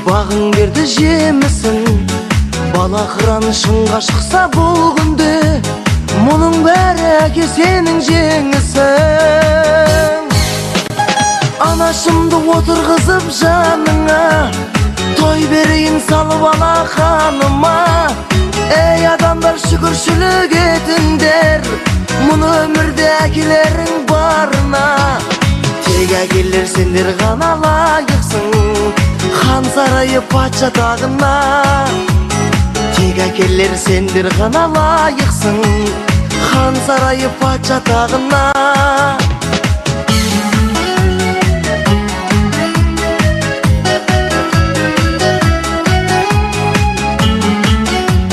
Бағың берді жемісін. Бала қыран шыңға шықса бұл күнде, мұның бәрі әке сенің жеңісің. Анашымды отырғызып жаныңа, той берейін салып алақаныма. Ей, адамдар, шүкіршілік етіңдер мұны өмірде әкелерің барына. Тек әкелер сендер ғана лайықсың хан сарайы, патша тағына. Тек әкелер сендер ғана лайықсың хан сарайы, патша тағына.